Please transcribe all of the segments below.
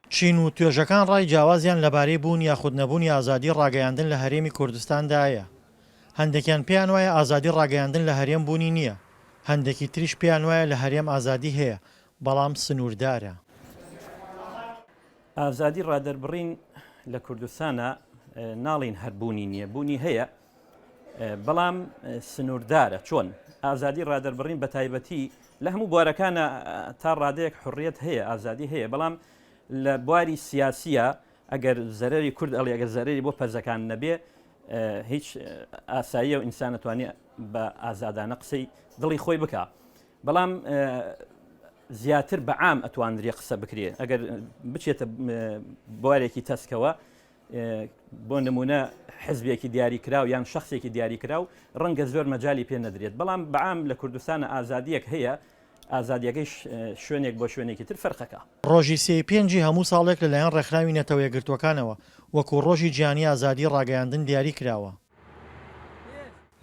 چین و توێژەکان ڕای جیاوازیان لەبارەی بوون یاخود نەبوونی ئازادی ڕاگەیاندن لە هەرێمی کوردستاندا هەیە. هەندێکیان پێیان وایە ئازادی ڕاگەیاندن لە هەرێم بوونی نییە، هەندێکی تریش پێیان وایە لە هەرێم ئازادی هەیە، بەڵام سنووردارە. ئازادی ڕادەربڕین لە کوردستانا ناڵێین هەر بوونی نییە، بوونی هەیە، بەڵام سنووردارە. چۆن؟ ئازادی ڕادەربڕین بە تایبەتی لە هەموو بوارەکانە تا ڕادەیەک حڕیەت هەیە، ئازادی هەیە، بەڵام لە بواری سیاسیە ئەگەر زەرەری کورد ئەڵێ ئەگەر زەرەری بۆ پەزەکان نەبێ هیچ ئاساییە و ئینسان ئەتوانێ بە ئازادانە قسەی دڵی خۆی بکا. بەڵام زیاتر بە عام ئەتواندرێ قسە بکرێ ئەگەر بچێتە بوارێکی تەسکەوە بۆ نمونە حزبێکی دیاریکراو یان شخصێکی دیاریکراو ڕەنگە زۆر مەجای پێ نەدرێت بەڵام بەعام لە کوردستانە ئازادیەک هەیە ئازادیەکەیش شوێنێک بۆ شوێنێکی تر فەرقەکە. ڕۆژی سێی پێنجی هەموو ساڵێک لەلایەن ڕێکخراوی نەتەوەیەکگرتووەکانەوە وەکو ڕۆژی جیهانی ئازادی ڕاگەیاندن دیاری کراوە.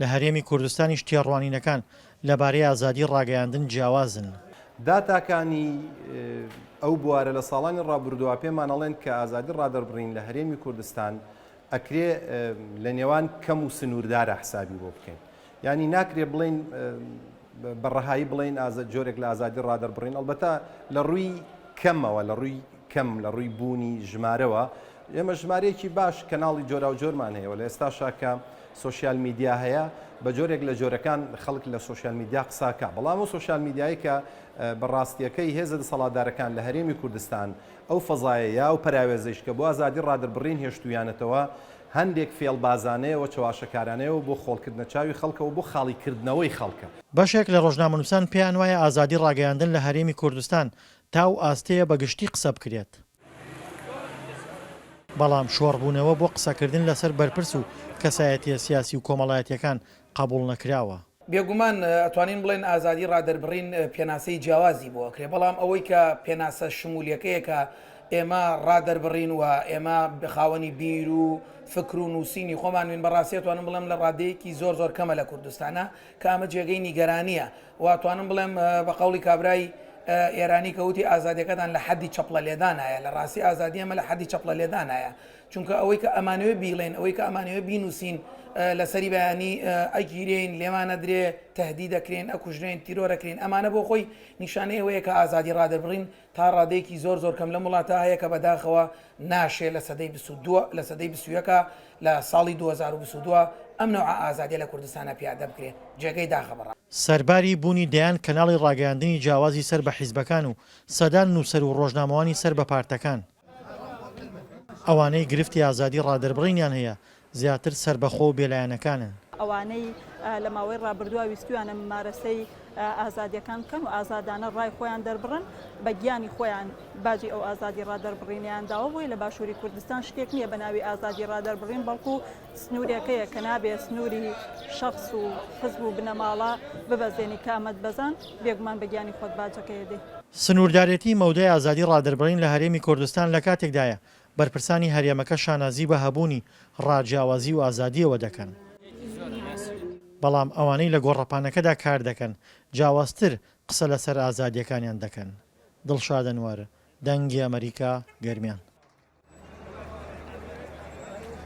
لە هەرێمی کوردستانیش تێڕوانینەکان لەبارەی ئازادی ڕاگەیاندن جیاوازن. داتاکانی ئەو بوارە لە ساڵانی ڕابردووە پێمان ئەڵێن کە ئازادی ڕادەربڕین لە هەرێمی کوردستان ئەکرێ لە نێوان کەم و سنووردارا حسابی بۆ بکەین. یانی ناکرێ بڵێین بە ڕەهایی بڵێین جۆرێک لە ئازادی ڕادەربڕین ئەڵبەتە لە ڕووی کەمەوە لە ڕووی کەم لە ڕووی بوونی ژمارەوە ئێمە ژمارەیەکی باش کەناڵی جۆراوجۆرمان هەیە و لە ئێستاشا کە سۆشیال میدیا هەیە بە جۆرێک لە جۆرەکان خەڵک لە سۆشیال میدیا قساکە بەڵام ئەو سۆشیال میدیایی کە بە ڕاستیەکەی هێزە دەسەڵاتدارەکان لە هەرێمی کوردستان ئەو فەزایە یا ئەو پەراوێزەیش کە بۆ ئازادی ڕادەربڕین هێشتوویانەتەوە هەندێک فێڵبازانەیە و چەواشەکارانەیە و بۆ خۆڵکردنە چاوی خەڵکە و بۆ خاڵیکردنەوەی خەڵکە. بەشێک لە ڕۆژنامەنووسان پێیان وایە ئازادی ڕاگەیاندن لە هەرێمی کوردستان تا ئەو ئاستەیە بە گشتی قسە بکرێت، بەڵام شۆڕبوونەوە بۆ قسەکردن لەسەر بەرپرس و کەسایەتییە سیاسی و کۆمەڵایەتییەکان قبوڵنەکراوە. بێگومان ئەتوانین بڵێین ئازادی ڕادەربڕین پێناسەی جیاوازی بۆ ئەکرێ، بەڵام ئەوەی کە پێناسە شمولیەکەیە کە ئێمە ڕادەربڕین و ئێمە خاوەنی بیر و فکر و نووسینی خۆمان بین، بەڕاستی ئەتوانم بڵێم لە ڕادەیەکی زۆر زۆر کەمە لە کوردستانا کە ئەمە جێگەی نیگەرانییە و ئەتوانم بڵێم بە قەوڵی کابرای ئێرانی کە وتی ئازادیەکەتان لە حەدی چەپڵە لێدانایە، لە ڕاستی ئازادی ئێمە لە حەدی چەپڵە لێدانایە. چونکە ئەوەی کە ئەمانەوێ بیڵێین، ئەوەی کە ئەمانەوێ بینووسین، لەسەری بەیانی ئەگیرێین، لێمان ئەدرێ، تەهدید ئەکرێین، ئەکوژرێین، تیرۆر ئەکرێین، ئەمانە بۆ خۆی نیشانەی ئەوەیە کە ئازادی ڕادەربڕین تا ڕادەیەکی زۆر زۆر کەم لەم وڵاتە هەیە کە بەداخەوە ناشێ لە سەدەی 22 لە سەدەی 21 لە ساڵی 2022 ئەم نەوعە ئازادیە لە کوردستانا پیادە بکرێ، جێگەی داخە بەڕاستی. سەرباری بوونی دەیان کەناڵی ڕاگەیاندنی جیاوازی سەر بە حیزبەکان و سەدان نووسەر و ڕۆژنامەوانی سەر بە پارتەکان، ئەوانەی گرفتی ئازادی ڕادەربڕینیان هەیە زیاتر سەربەخۆ و بێلایەنەکانن. ئەوانەی لە ماوەی ڕابردووە ویستویانە ممارەسەی ئازادیەکان بکەن و ئازادانە ڕای خۆیان دەربڕن، بە گیانی خۆیان باجی ئەو ئازادی ڕادەربڕینەیان داوە، بۆیە لە باشووری کوردستان شتێک نییە بە ناوی ئازادی ڕادەربڕین، بەڵکو سنوورێکەیە کە نابێ سنووری شەخس و حزب و بنەماڵە ببەزێنی، کە ئەمەت بەزاند بێگومان بە گیانی خۆت باجەکەی ئەدەی. سنووردارێتی مەودای ئازادی ڕادەربڕین لە هەرێمی کوردستان لە کاتێکدایە، بەرپرسانی هەرێمەکە شانازی بە هەبوونی ڕاجیاوازی و ئازادییەوە دەکەن، بەڵام ئەوانەی لە گۆڕەپانەکەدا کار دەکەن جیاوازتر قسە لەسەر ئازادییەکانیان دەکەن. دڵشاد ئەنوەر، دەنگی ئەمەریکا، گەرمیان.